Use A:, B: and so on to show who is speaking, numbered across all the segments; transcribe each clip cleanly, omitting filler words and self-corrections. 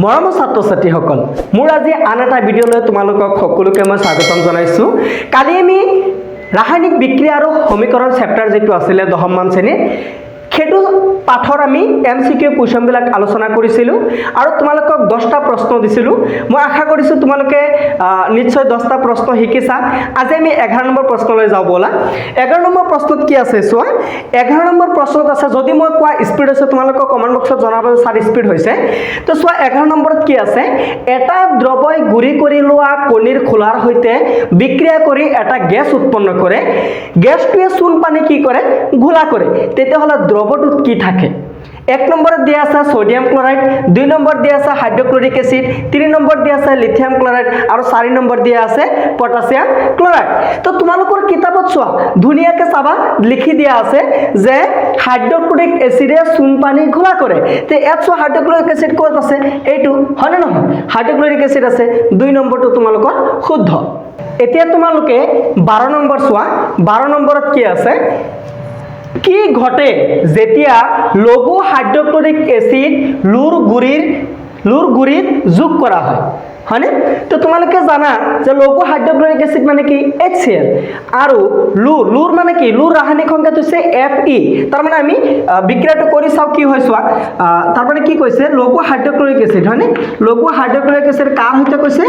A: মৰমৰ ছাত্ৰ ছাত্ৰীসকল, মোৰ আজি আন এটা ভিডিঅ'লৈ তোমালোকক সকলোকে মই স্বাগতম জনাইছোঁ। কালি আমি ৰাসায়নিক বিক্ৰিয়া আৰু সমীকৰণ চেপ্টাৰ যিটো আছিলে দশমমান শ্ৰেণীৰ, সেইটো পাঠৰ আমি এমচিকিউ কুৱেশ্যনবিলাক আলোচনা কৰিছিলোঁ আৰু তোমালোকক 10টা প্ৰশ্ন দিছিলোঁ। মই আশা কৰিছোঁ তোমালোকে নিশ্চয় 10টা প্ৰশ্ন শিকিছা। আজি আমি 11 নম্বৰ প্ৰশ্নলৈ যাওঁ ব'লা। 11 নম্বৰ প্ৰশ্নত কি আছে চোৱা। 11 নম্বৰ প্ৰশ্নত আছে, যদি মই কোৱা স্পীড হৈছে, তোমালোকক কমেণ্ট বক্সত জনাব যে ছাৰ স্পীড হৈছে। তো চোৱা, 11 নম্বৰত কি আছে? এটা দ্ৰৱই গুড়ি কৰি লোৱা কণীৰ খোলাৰ সৈতে বিক্ৰিয়া কৰি এটা গেছ উৎপন্ন কৰে। গেছটোৱে চূণ পানী কি কৰে? ঘোলা কৰে। তেতিয়াহ'লে দ্ৰৱটোত কি থাকে? এক নম্বৰত দিয়া আছে ছ'ডিয়াম ক্লৰাইড, দুই নম্বৰ দিয়া আছে হাইড্ৰক্লৰিক এচিড, তিনি নম্বৰ দিয়া আছে লিথিয়াম ক্লৰাইড আৰু চাৰি নম্বৰ দিয়া আছে পটাছিয়াম ক্লৰাইড। তো তোমালোকৰ কিতাপত চোৱা, ধুনীয়াকৈ চাবা, লিখি দিয়া আছে যে হাইড্ৰক্লৰিক এচিডে চূণ পানী ঘোলা কৰে। তে ইয়াত চোৱা, হাইড্ৰক্লৰিক এচিড ক'ত আছে? এইটো হয়নে নহয়? হাইড্ৰক্লৰিক এচিড আছে, দুই নম্বৰটো তোমালোকৰ শুদ্ধ। এতিয়া তোমালোকে 12 নম্বৰ চোৱা। 12 নম্বৰত কি আছে? কি ঘটে যেতিয়া লঘু হাইড্ৰক্লৰিক এচিড লোৰ গুড়িত যোগ কৰা হয়, হয়নে? তো তোমালোকে জানা যে লঘু হাইড্ৰক্লৰিক এচিড মানে কি? HCl। আৰু লোৰ মানে কি? লোৰ ৰাসায়নিক সংকেত হৈছে Fe। তাৰমানে আমি বিক্ৰিয়াটো কৰি চাওঁ কি হয় চোৱা। তাৰমানে কি কৈছে? লঘু হাইড্ৰক্লৰিক এচিড, হয়নে? লঘু হাইড্ৰক্লৰিক এচিড কাৰ সৈতে কৈছে?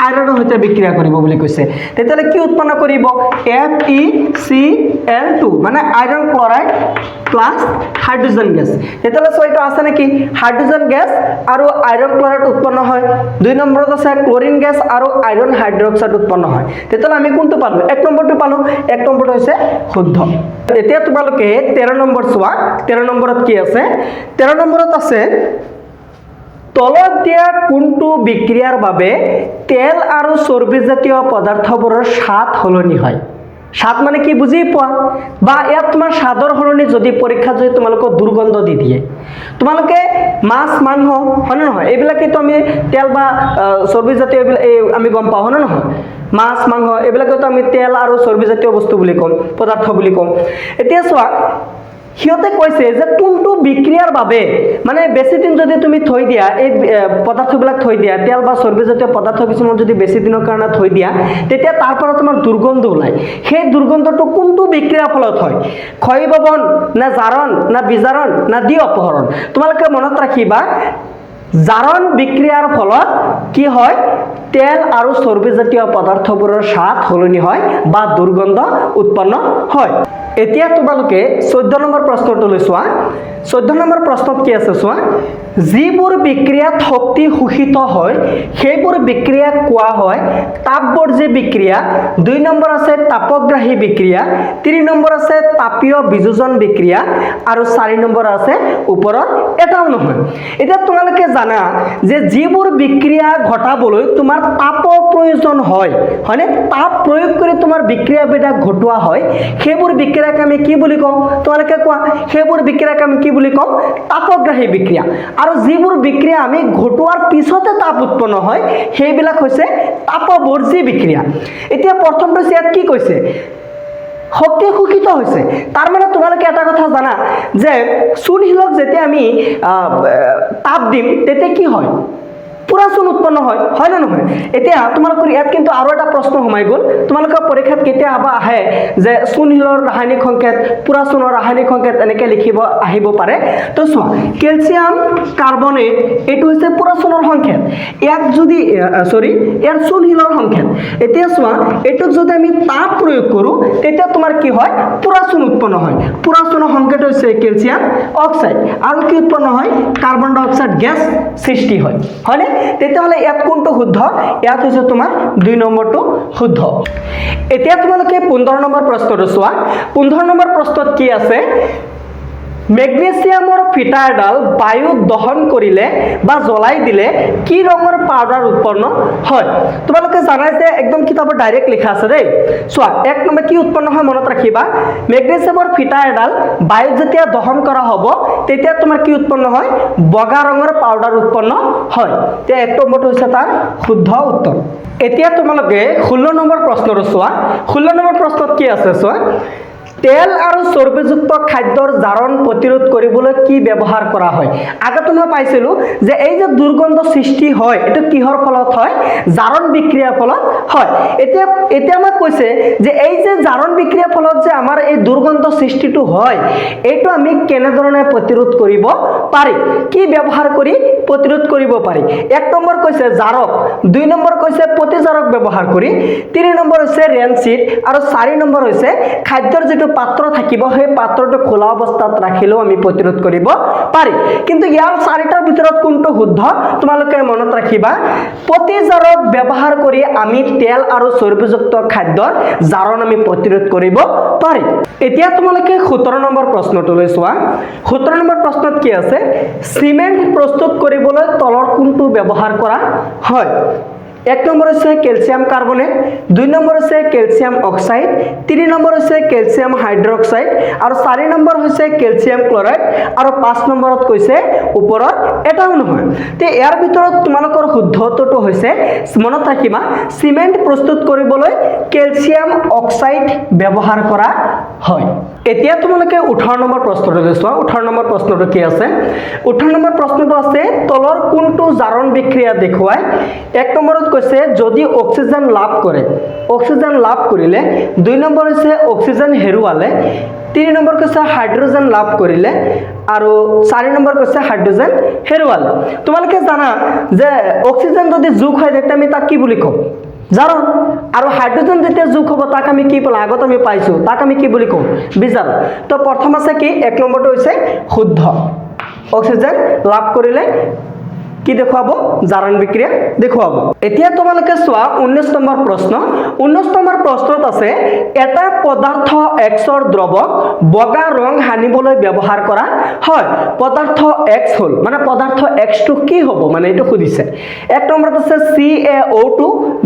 A: আইৰণৰ সৈতে বিক্ৰিয়া কৰিব বুলি কৈছে। তেতিয়াহ'লে কি উৎপন্ন কৰিব? FeCl2, মানে iron chloride plus hydrogen gas. তেতিয়াহ'লে চোৱা, এইটো আছে নেকি? হাইড্ৰজেন গেছ আৰু আইৰণ ক্লৰাইড উৎপন্ন হয়। দুই নম্বৰত আছে ক্লৰিন গেছ আৰু আইৰণ হাইড্ৰক্সাইড উৎপন্ন হয়। তেতিয়াহ'লে আমি কোনটো পালোঁ? এক নম্বৰটো পালোঁ। এক নম্বৰটো হৈছে শুদ্ধ। এতিয়া তোমালোকে 13 নম্বৰ চোৱা। 13 নম্বৰত কি আছে? 13 নম্বৰত আছে, তলত দিয়া কোনটো বিক্ৰিয়াৰ বাবে তেল আৰু চৰ্বিজাতীয় পদাৰ্থবোৰৰ স্বাদ সলনি হয়? স্বাদ মানে কি বুজি পোৱা? বা ইয়াত তোমাৰ স্বাদৰ সলনি যদি পৰীক্ষাত যদি তোমালোকক দুৰ্গন্ধ দি দিয়ে, তোমালোকে মাছ মাংস, হয়নে নহয়, এইবিলাকেতো আমি তেল বা চৰ্বিজাতীয় এইবিলাক এই আমি গম পাওঁ, হয়নে নহয়? মাছ মাংস এইবিলাকেতো আমি তেল আৰু চৰ্বিজাতীয় বস্তু বুলি ক'ম, পদাৰ্থ বুলি ক'ম। এতিয়া চোৱা, সিহঁতে কৈছে যে কোনটো বিক্ৰিয়াৰ বাবে, মানে বেছি দিন যদি তুমি থৈ দিয়া, এই পদাৰ্থবিলাক থৈ দিয়া, তেল বা চৰ্বিজাতীয় পদাৰ্থ কিছুমান যদি বেছি দিনৰ কাৰণে থৈ দিয়া, তেতিয়া তাৰ পৰা তোমাৰ দুৰ্গন্ধ ওলায়। সেই দুৰ্গন্ধটো কোনটো বিক্ৰিয়াৰ ফলত হয়? ক্ষয়ীভৱন নে জাৰণ না বিজাৰণ না দ্বি অপসৰণ? তোমালোকে মনত ৰাখিবা, জাৰণ বিক্ৰিয়াৰ ফলত কি হয়? তেল আৰু চৰ্বিজাতীয় পদাৰ্থবোৰৰ স্বাদ সলনি হয় বা দুৰ্গন্ধ উৎপন্ন হয়। এতিয়া তোমালোকে 14 নম্বৰ প্ৰশ্নটোলৈ চোৱা। 14 নম্বৰ প্ৰশ্নত কি আছে চোৱা। যিবোৰ বিক্ৰিয়াত শক্তি শোষিত হয়, সেইবোৰ বিক্ৰিয়াক কোৱা হয় তাপবৰ্জী বিক্ৰিয়া, দুই নম্বৰ আছে তাপগ্ৰাহী বিক্ৰিয়া, তিনি নম্বৰ আছে তাপীয় বিযোজন বিক্ৰিয়া আৰু চাৰি নম্বৰ আছে ওপৰত এটাও নহয়। এতিয়া তোমালোকে জানা যে যিবোৰ বিক্ৰিয়া ঘটাবলৈ তোমাৰ তাপৰ প্ৰয়োজন হয়, হয়নে? তাপ প্ৰয়োগ কৰি তোমাৰ বিক্ৰিয়াবিলাক ঘটোৱা হয়, সেইবোৰ বিক্ৰিয়াক আমি কি বুলি কওঁ? তোমালোকে কোৱা, সেইবোৰ বিক্ৰিয়াক আমি কি বুলি কওঁ? তাপগ্ৰাহী বিক্ৰিয়া। আৰু যিবোৰ বিক্ৰিয়া আমি ঘটোৱাৰ পিছতে তাপ উৎপন্ন হয়, সেইবিলাক হৈছে তাপবৰ্জী বিক্ৰিয়া। এতিয়া প্ৰথমটো হৈছে, ইয়াত কি কৈছে? শক্তি শোষিত হৈছে। তাৰমানে তোমালোকে এটা কথা জানা যে চূণশিলক যেতিয়া আমি তাপ দিম, তেতিয়া কি হয়? পুৰা চূণ উৎপন্ন হয়, হয় নে নহয়? এতিয়া তোমালোকৰ ইয়াত কিন্তু আৰু এটা প্ৰশ্ন সোমাই গ'ল। তোমালোকৰ পৰীক্ষাত কেতিয়াবা আহে যে চূণশিলৰ ৰাসায়নিক সংকেত, পুৰা চূণৰ ৰাসায়নিক সংকেত, এনেকৈ লিখিব আহিব পাৰে। তো চোৱা, কেলছিয়াম কাৰ্বনেট, এইটো হৈছে পুৰা চূণৰ সংকেত। ইয়াক যদি, চৰি, ইয়াৰ চূণশিলৰ সংকেত। এতিয়া চোৱা, এইটোক যদি আমি তাপ প্ৰয়োগ কৰোঁ, তেতিয়া তোমাৰ কি হয়? পুৰা চূণ উৎপন্ন হয়। পুৰা চূণৰ সংকেত হৈছে কেলছিয়াম অক্সাইড। আৰু কি উৎপন্ন হয়? কাৰ্বন ডাই অক্সাইড গেছ সৃষ্টি হয়, হয়নে? তেতিয়াহ'লে ইয়াত কোনটো শুদ্ধ? ইয়াত হৈছে তোমাৰ দুই নম্বৰটো শুদ্ধ। এতিয়া তোমালোকে 15 নম্বৰ প্ৰশ্নটো চোৱা। 15 নম্বৰ প্ৰশ্নত কি আছে? মেগনেছিয়ামৰ ফিটা এডাল বায়ুত দহন কৰিলে বা জ্বলাই দিলে কি ৰঙৰ পাউডাৰ উৎপন্ন হয়? তোমালোকে জানাই যে একদম কিতাপত ডাইৰেক্ট লিখা আছে দেই। চোৱা, এক নম্বৰ কি উৎপন্ন হয় মনত ৰাখিবা। মেগনেছিয়ামৰ ফিটা এডাল বায়ুত যেতিয়া দহন কৰা হ'ব, তেতিয়া তোমাৰ কি উৎপন্ন হয়? বগা ৰঙৰ পাউডাৰ উৎপন্ন হয়। এতিয়া এক নম্বৰটো হৈছে তাৰ শুদ্ধ উত্তৰ। এতিয়া তোমালোকে 16 নম্বৰ প্ৰশ্নটো চোৱা। 16 নম্বৰ প্ৰশ্নত কি আছে চোৱা। তেল আৰু চৰ্বিযুক্ত খাদ্যৰ জাৰণ প্ৰতিৰোধ কৰিবলৈ কি ব্যৱহাৰ কৰা হয়? আগতে মই পাইছিলোঁ যে এই যে দুৰ্গন্ধ সৃষ্টি হয়, এইটো কিহৰ ফলত হয়? জাৰণ বিক্ৰিয়াৰ ফলত হয়। এতিয়া আমাক কৈছে যে এই যে জাৰণ বিক্ৰিয়াৰ ফলত যে আমাৰ এই দুৰ্গন্ধ সৃষ্টিটো হয়, এইটো আমি কেনেধৰণে প্ৰতিৰোধ কৰিব পাৰি, কি ব্যৱহাৰ কৰি প্ৰতিৰোধ কৰিব পাৰি? 1 নম্বৰ কৈছে জাৰক, 2 নম্বৰ কৈছে প্ৰতিজাৰক ব্যৱহাৰ কৰি, 3 নম্বৰ হৈছে ৰেনচিড আৰু 4 নম্বৰ হৈছে খাদ্যৰ যিটো পাত্ৰ থাকিব, সেই পাত্ৰটো খোলা অৱস্থাত ৰাখিলেও আমি প্ৰতিৰোধ কৰিব পাৰি। কিন্তু ইয়াৰ চাৰিটাৰ ভিতৰত কোনটো শুদ্ধ? তোমালোকে মনত ৰাখিবা, প্ৰতিজাৰক ব্যৱহাৰ কৰি আমি তেল আৰু চৰ্বিযুক্ত খাদ্যৰ জাৰণ আমি প্ৰতিৰোধ কৰিব পাৰি। এতিয়া তোমালোকে 17 নম্বৰ প্ৰশ্নটোলৈ চোৱা। 17 নম্বৰ প্ৰশ্নত কি আছে? চিমেণ্ট প্ৰস্তুত কৰিবলৈ তলৰ কোনটো ব্যৱহাৰ কৰা হয়? 1 নম্বৰ হৈছে কেলছিয়াম কাৰ্বনেট, 2 নম্বৰ হৈছে কেলছিয়াম অক্সাইড, 3 নম্বৰ হৈছে কেলছিয়াম হাইড্ৰক্সাইড আৰু 4 নম্বৰ হৈছে কেলছিয়াম ক্লৰাইড আৰু 5 নম্বৰত কৈছে ওপৰৰ এটাও নহয়। তে ইয়াৰ ভিতৰত তোমালোকৰ শুদ্ধ উত্তৰটো হৈছে, মনত ৰাখিবা, চিমেণ্ট প্ৰস্তুত কৰিবলৈ কেলছিয়াম অক্সাইড ব্যৱহাৰ কৰা হয়। এতিয়া তোমালোকে 18 নম্বৰ প্ৰশ্নটোলৈ চোৱা। 18 নম্বৰ প্ৰশ্নটো কি আছে? 18 নম্বৰ প্ৰশ্নটো আছে, তলৰ কোনটো জাৰণ বিক্ৰিয়া দেখুৱায়? 1 নম্বৰত কৈছে যদি অক্সিজেন লাভ কৰে, অক্সিজেন লাভ কৰিলে, 2 নম্বৰ হৈছে অক্সিজেন হেৰুৱালে, 3 নম্বৰ কৈছে হাইড্ৰজেন লাভ কৰিলে আৰু 4 নম্বৰ কৈছে হাইড্ৰজেন হেৰুৱালে। তোমালোকে জানা যে অক্সিজেন যদি যোগ হয়, তেতিয়া আমি তাক কি বুলি কওঁ? জাৰণ। আৰু হাইড্ৰজেন যেতিয়া যোগ হ'ব, তাক আমি কি পেলাই আগত আমি পাইছোঁ, তাক আমি কি বুলি কওঁ? বিজাৰণ। তো প্ৰথম আছে কি? 1 নম্বৰটো হৈছে শুদ্ধ। অক্সিজেন লাভ কৰিলে কি দেখুৱাব? জাৰণ বিক্ৰিয়া দেখুৱাব। এতিয়া তোমালোকে চোৱা 19 নম্বৰ প্ৰশ্ন। 19 নম্বৰ প্ৰশ্নত আছে, এটা পদাৰ্থ এক্সৰ দ্ৰৱক বগা ৰং সানিবলৈ ব্যৱহাৰ কৰা হয়। পদাৰ্থ এক্স হ'ল, মানে পদাৰ্থ এক্সটো কি হ'ব, মানে এইটো সুধিছে। 1 নম্বৰত আছে CaO2,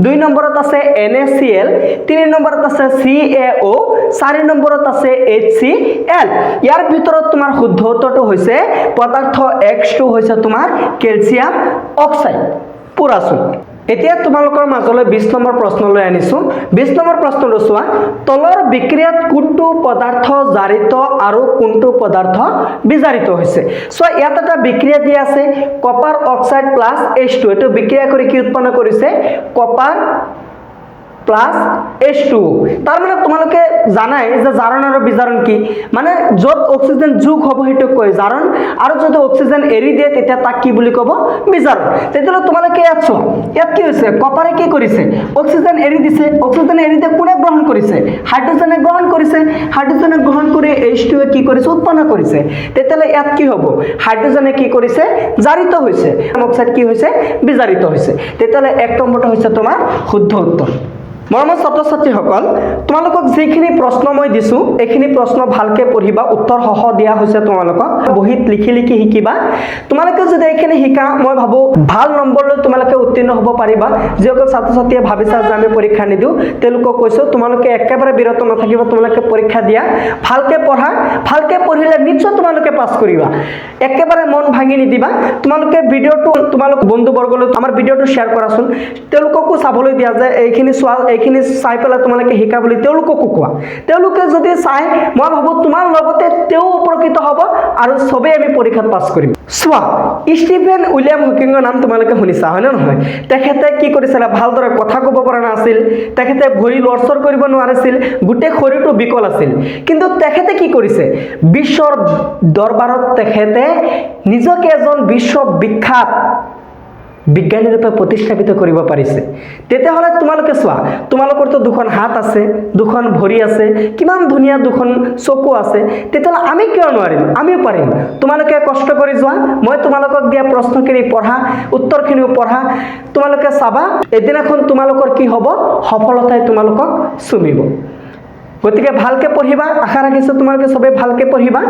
A: 2 নম্বৰত আছে NaCl, 3 নম্বৰত আছে CaO, 4 নম্বৰত আছে HCl। ইয়াৰ ভিতৰত তোমাৰ শুদ্ধ উত্তৰটো হৈছে পদাৰ্থ এক্সটো হৈছে তোমাৰ কেলছিয়াম অক্সাইড, পুৰাচোন। এতিয়া তোমালোকৰ মাজলৈ 20 নম্বৰ প্ৰশ্ন লৈ আনিছোঁ। 20 নম্বৰ প্ৰশ্নটো চোৱা, তলৰ বিক্ৰিয়াত কোনটো পদাৰ্থ জাৰিত আৰু কোনটো পদাৰ্থ বিজাৰিত হৈছে? চোৱা, ইয়াত এটা বিক্ৰিয়া দিয়া আছে, কপাৰ অক্সাইড প্লাছ H2। এইটো বিক্ৰিয়া কৰি কি উৎপন্ন কৰিছে? Copper plus H2। তাৰমানে তোমালোকে জানাই যে জাৰণ আৰু বিজাৰণ কি। মানে য'ত অক্সিজেন যোগ হ'ব, সেইটোক কয় জাৰণ আৰু যদি অক্সিজেন এৰি দিয়ে, তেতিয়া তাক কি বুলি ক'ব? বিজাৰণ। তেতিয়াহ'লে তোমালোকে ইয়াত চোৱা, ইয়াত কি হৈছে? কপাৰে কি কৰিছে? অক্সিজেন এৰি দিছে। অক্সিজেন এৰি দিয়ে কোনে গ্ৰহণ কৰিছে? হাইড্ৰজেনে গ্ৰহণ কৰিছে। হাইড্ৰজেনে গ্ৰহণ কৰি এইচ টুৱে কি কৰিছে? উৎপন্ন কৰিছে। তেতিয়াহ'লে ইয়াত কি হ'ব? হাইড্ৰজেনে কি কৰিছে? জাৰিত হৈছে। অক্সাইড কি হৈছে? বিজাৰিত হৈছে। তেতিয়াহ'লে 1 নম্বৰটো হৈছে তোমাৰ শুদ্ধ উত্তৰ। মৰমৰ ছাত্ৰ ছাত্ৰীসকল, তোমালোকক যিখিনি প্ৰশ্ন মই দিছোঁ, এইখিনি প্ৰশ্ন ভালকৈ পঢ়িবা। উত্তৰসহ দিয়া হৈছে তোমালোকক। বহীত লিখি লিখি শিকিবা। তোমালোকে যদি এইখিনি শিকা, মই ভাবোঁ ভাল নম্বৰ লৈ তোমালোকে উত্তীৰ্ণ হ'ব পাৰিবা। যিসকল ছাত্ৰ ছাত্ৰীয়ে ভাবিছা যে আমি পৰীক্ষা নিদিওঁ, তেওঁলোকক কৈছোঁ, তোমালোকে একেবাৰে বিৰত নাথাকিবা। তোমালোকে পৰীক্ষা দিয়া, ভালকৈ পঢ়া। ভালকৈ পঢ়িলে নিশ্চয় তোমালোকে পাছ কৰিবা। একেবাৰে মন ভাঙি নিদিবা। তোমালোকে ভিডিঅ'টো তোমালোক বন্ধুবৰ্গলৈ আমাৰ ভিডিঅ'টো শ্বেয়াৰ কৰাচোন। তেওঁলোককো চাবলৈ দিয়া যে এইখিনি চোৱা, এইখিনি চাই পেলাই তোমালোকে শিকা বুলি তেওঁলোককো কোৱা। তেওঁলোকে যদি চাই, মই ভাবোঁ তোমাৰ লগতে তেওঁ উপকৃত হ'ব আৰু চবেই আমি পৰীক্ষাত পাছ কৰিম। চোৱা, ষ্টিফেন উইলিয়াম হকিঙৰ নাম তোমালোকে শুনিছা, হয়নে নহয়? তেখেতে কি কৰিছিলে? ভালদৰে কথা ক'ব পৰা নাছিল, তেখেতে ভৰি লৰচৰ কৰিব নোৱাৰিছিল, গোটেই শৰীৰটো বিকল আছিল। কিন্তু তেখেতে কি কৰিছে? বিশ্বৰ দৰবাৰত তেখেতে নিজকে এজন বিশ্ববিখ্যাত বিজ্ঞানী ৰূপে প্ৰতিস্থাপিত কৰিব পাৰিছে। তেতিয়াহ'লে তোমালোকে চোৱা, তোমালোকৰতো দুখন হাত আছে, দুখন ভৰি আছে, কিমান ধুনীয়া দুখন চকু আছে। তেতিয়াহ'লে আমি কিয় নোৱাৰিম? আমিও পাৰিম। তোমালোকে কষ্ট কৰি যোৱা। মই তোমালোকক দিয়া প্ৰশ্নখিনি পঢ়া, উত্তৰখিনিও পঢ়া। তোমালোকে চাবা, এদিনাখন তোমালোকৰ কি হ'ব? সফলতাই তোমালোকক চুমিব। গতিকে ভালকৈ পঢ়িবা। আশা ৰাখিছোঁ তোমালোকে চবেই ভালকৈ পঢ়িবা।